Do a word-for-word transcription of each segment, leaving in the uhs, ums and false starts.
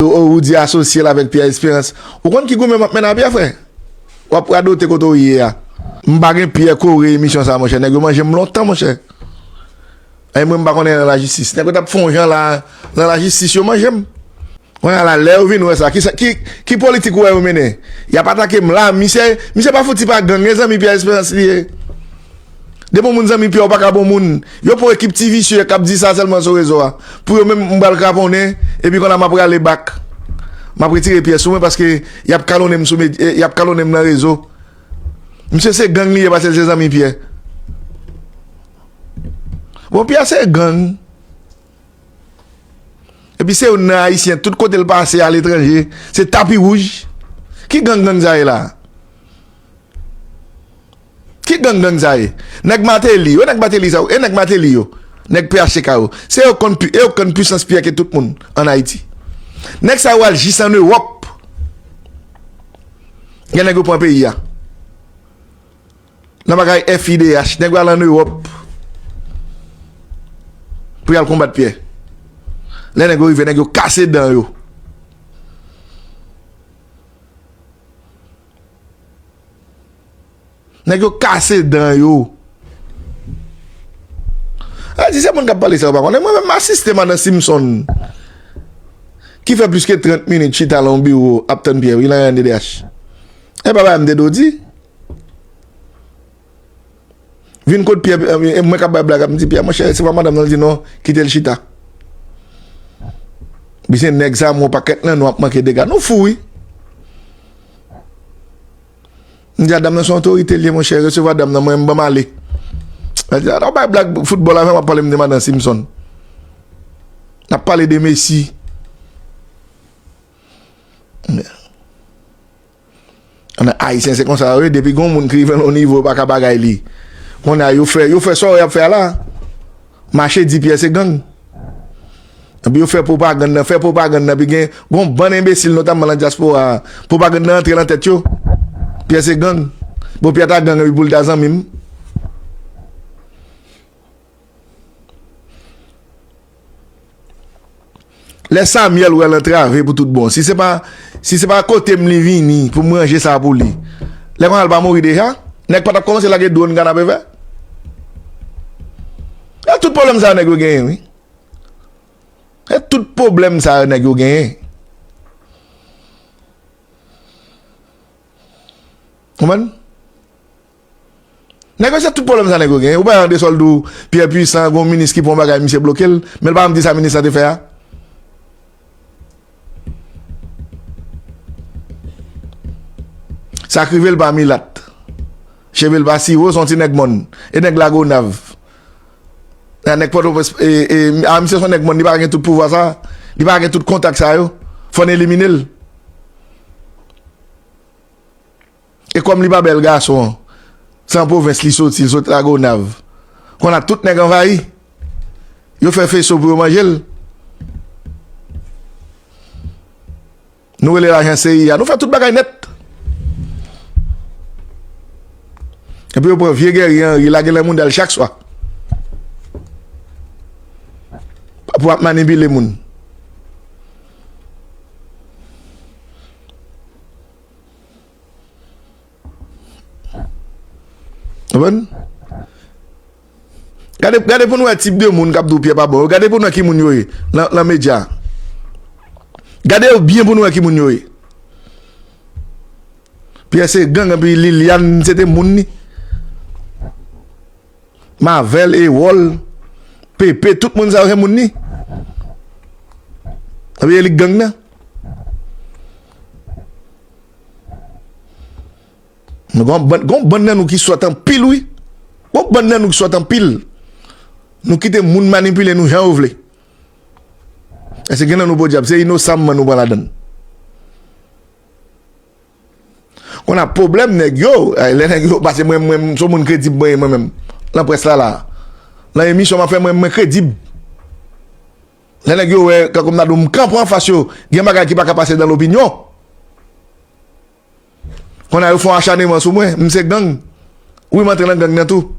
Ou, ou di asosye l avèk Pierre Espérance. Ou konn ki goumen m ap mennen a Pierre, frè? W ap radote kote w ye a. M pa gen pyè kore emisyon sa, monchè. Nèg yo manje m lontan, monchè. E mwen, m pa konnen nan lajistis. Nèg yo t ap fè yon jan la, nan lajistis, yo manje m. Kounye a la, lè yo vin wè sa, ki, sa, ki, ki politik ou wè yo mennen? Y ap atake m la, misye, misye pa fouti pa gang, e zanmi Pierre Espérance li ye. Depi yon moun zanmi Pierre, ou pa ka bon moun. Yo pran ekip ti visye k ap di sa sèlman sou rezo a. Pou yo menm, m pral kraponnen, epi kounye a m ap rale bak. M ap retire pyès sou mwen paske y ap kalonnen m sou med-, y ap kalonnen m nan rezo. Misye se gang li ye, pase l se zanmi Pierre. Bon, Pierre se gang. Epi se youn nan Ayisyen, tout kote l pase aletranje, se tapi wouj. Ki gang gang sa ye la? Ki gang gang sa ye? Nèg Martelly, yo nèg Martelly sa yo, e nèg Martelly yo, nèg P H T K yo. Se yo konn pi-, e yo konn pwisans Pierre ke tout moun ann Ayiti. Nèg sa yo al jis ann Ewòp. Gen nèg yo pran peyi a. Nan bagay F I D H, nèg yo al ann Ewòp pou y al konbat Pierre. Lè nèg yo rive, nèg yo kase dan yo. Nèg yo kase dan yo. A di se moun k ap pale sa yo pa konnen. Mwen menm m asiste madan Simpson ki fè plis ke trant minit chita lan yon biwo ap tann Pierre wi lan N D D H. E pa bagay m te do di. Vin kot Pierre, e, e, mwen k ap bay blag ap m di Pierre, monchè, se pa madanm nan, l di non, kite l chita. Misye nèg sa, mwen pakèt nan nou ap manke dega. Nou fou wi. M di a dam nan se yon otorite l ye, monchè, resevwa dam nan, mwen m ban m ale. L di a, w bay blag foutbòl avè m, w ap pale m de madan Simpson. N ap pale de Messi. Ann Ayisyen se konsa yo ye, depi gon moun ki rive nan yon nivo, yo pa ka bagay li. Kounye a, yo fè, yo fè sa yo ap fè a la. Mache di Pierre se gang. Epi yo fè pwopagann nan, fè pwopagann nan, epi gen gon bann enbesil, notamman nan dyaspora a. Pwopagann nan antre nan tèt yo. Pierre se gang. Bon, Pierre ta gang, epi pou l ta zanmi m. Lè Samuel wè l antrave pou tout bon, si se pa, si se pa kote m li vini pou m ranje sa pou li, lè konsa l pa mouri deja? Nèg pa t ap kòmanse lage dwòn Kanapevè? E tout pwoblèm sa yo nèg yo genyen, wi. E tout pwoblèm sa yo nèg yo genyen. Konprann? Nèg yo se tout pwoblèm sa nèg yo genyen. Ou pa wè André Sol di w Pierre Puissant, gon minis ki pran bagay, misye bloke l, men l pa janm di sa minis la te fè a. Sa k rive l pa milat. Cheve l pa siwo, se yon ti nèg mòn. E nèg Lagonav. A nèg Pòtoprens, e, e, a misye se yon nèg mòn, li pa gen tout pouvwa sa, li pa gen tout kontak sa yo. Fò n elimine l. E kòm li pa bèl gason, se an pwovens li soti, li soti Lagonav. Konn a tout nèg anvayi. Yo fè feso pou yo manje l. Nou rele lajan C I A. Nou fè tout bagay nèt. Epi yo pran vye Guerrier Henry, lage lan moudal chak swa. Pou ap manipile moun. Konprann? Gade, gade pou n wè tip de moun k ap di w Pierre pa bon yo. Gade pou n wè ki moun yo ye lan, lan medya. Gade yo byen pou n wè ki moun yo ye. Pierre se gang, epi Liliane se te moun li. Mavel, Ewòl, Pepe, tout moun sa yo se moun li. Epi e li k gang nan. Men gon bann, gon bann nan nou ki sòt anpil, wi. Gon bann nan nou ki sòt anpil. Nou kite moun manipile nou jan yo vle. Èske gen nan nou podyab? Se inosan man nou pran ladann. Konn a pwoblèm nèg yo, ay, lè nèg yo, pase mwen, mwen, m se yon moun kredib mwen ye mwen menm. Lan près la, la. Lan emisyon m ap fè, mwen, mwen kredib. Lè nèg yo wè, kankou m ta di w, m kanpe anfas yo, gen bagay ki pa ka pase dan lopinyon. Konn a yo fè yon acharnement sou mwen, m se gang. Wi, m antre lan gang nan tou.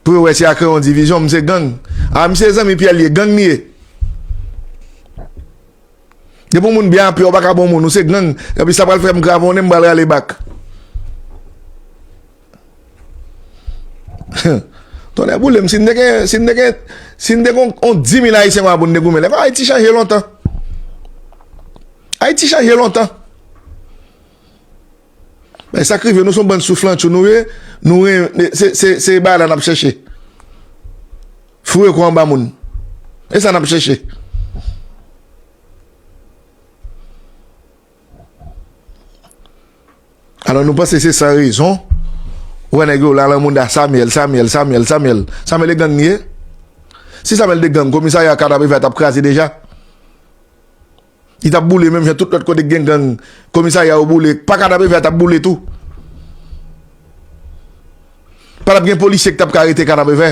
Pou yo wè si a kreye yon divizyon, m se gang. A, misye zanmi Pierre li ye, gang li ye. Depi yon moun byen a pye, ou pa ka bon moun, ou se gang. Epi sa pral fè m kraponnen, m pral rale bak. Tonnè boule m, si n te gen, si n te gen, si n te gen yon dis mil Ayisyen konsa pou n te goumen, lè Ayiti chanje lontan. Ayiti chanje lontan. Men sa k rive, nou se yon bann souflantchou nou ye, nou ren-, se, se, se bagay la n ap chèche. Foure kò anba moun. E sa n ap chèche. Alò, nou panse se san rezon. Ou wè nèg yo la nan mounda Samuel, Samuel, Samuel, Samuel. Samuel e gang li ye? Si Samuel te gang, komisarya Kanapevè t ap kraze deja. Li t ap boule menm jan tout lòt kote k gen gang. Komisarya yo boule. Pa Kanapevè t ap boule tou. Pa t ap gen polisye k t ap ka rete Kanapevè.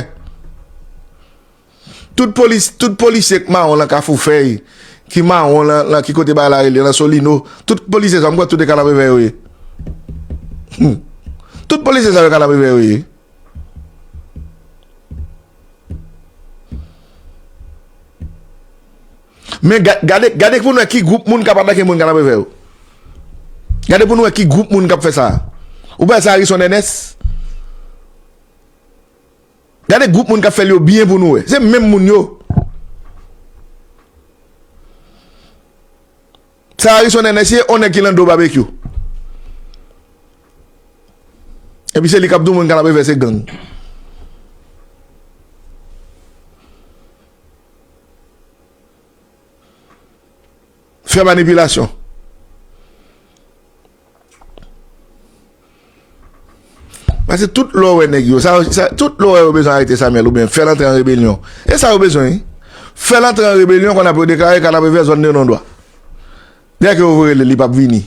Tout polis, tout polisye k mawon lan Kafou Fèy, ki mawon lan, lan ki kote bagay la rele, lan Solino, tout polisye sa, m kwè tout e Kanapevè yo ye. Hmm. Tout polisye sa yo Kanapevè yo ye. Men ga-, gade, gade pou nou wè ki gwoup moun k ap atake moun Kanapevè yo. Gade pou nou wè ki gwoup moun k ap fè sa. Ou pa wè sa Harrison Ernest? Gade gwoup moun k ap fè l yo byen pou nou wè. Se menm moun yo. Sa Harrison Ernest ye, on nèg ki lan do Babekyou. Epi se li k ap di w moun Kanapevè se gang. Fè manipilasyon. Paske tout lè w wè nèg yo, sa, sa, tout lè w wè yo bezwen arete Samuel oubyen fè l antre an rebelyon. E sa yo bezwen, wi. Fè l antre an rebelyon, konn apre yo deklare Kanapevè zòn de non dwa. Dèyè ke yo voye li, li p ap vini.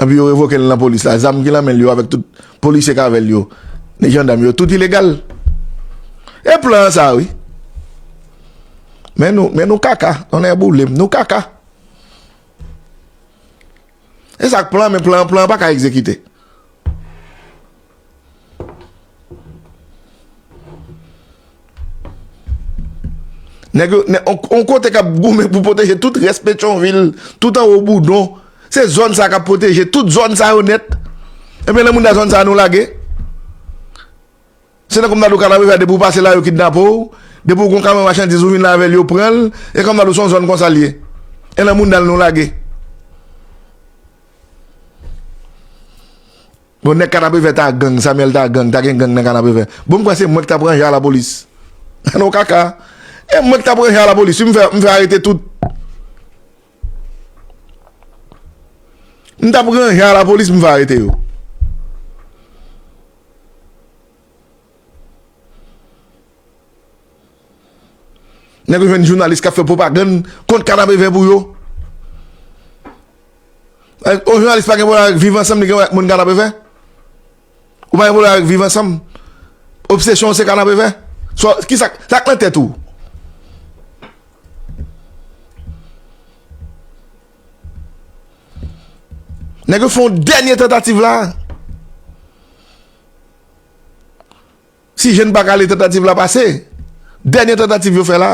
Epi yo revoke l nan polis la. Zam ki nan men l yo avèk tout polisye k avè l yo, nèg jandam yo, tout ilegal. E plan sa, wi. Men nou, men nou kaka. Tonnè boule m, nou kaka. E sa k plan, men plan, plan pa ka egzekite. Nèg yo, nè-, on, on kote k ap goumen pou pwoteje tout rès Petyonvil, tout anwo Boudon. Se zòn sa k ap pwoteje, tout zòn sa yo nèt. Ebyen, nan moun nan zòn sa nou lage. Se nan kòm nan do Kanapevè, depi w pase la, yo kidnape w. Depi w gon kamyon machandiz, ou vin la avè l, yo pran l. E kòm nan do se yon zòn konsa l ye. E nan moun nan nou lage. Bon, nèg Kanapevè ta gang, Samuel ta gang, ta gen gang nan Kanapevè. Bon, m kwè se mwen ki t ap ranje a lapolis. Non, kaka. E mwen ki t ap ranje a lapolis, wi, m fè, m fè arete tout. M t ap ranje a lapolis, m fè arete yo. Nèg yo jwenn jounalis k ap fè pwopagann kont Kanapevè pou yo. Yon jounalis pa gen pwoblèm avèk Viv Ansanm, li gen pwoblèm avèk moun Kanapevè? Ou pa gen pwoblèm avèk Viv Ansanm? Obsesyon w se Kanapevè? Sa, kisa, sa k nan tèt ou? Nèg yo fè yon dènye tantativ la. Si Jèn pa kale, tantativ la pase. Dènye tantativ yo fè la.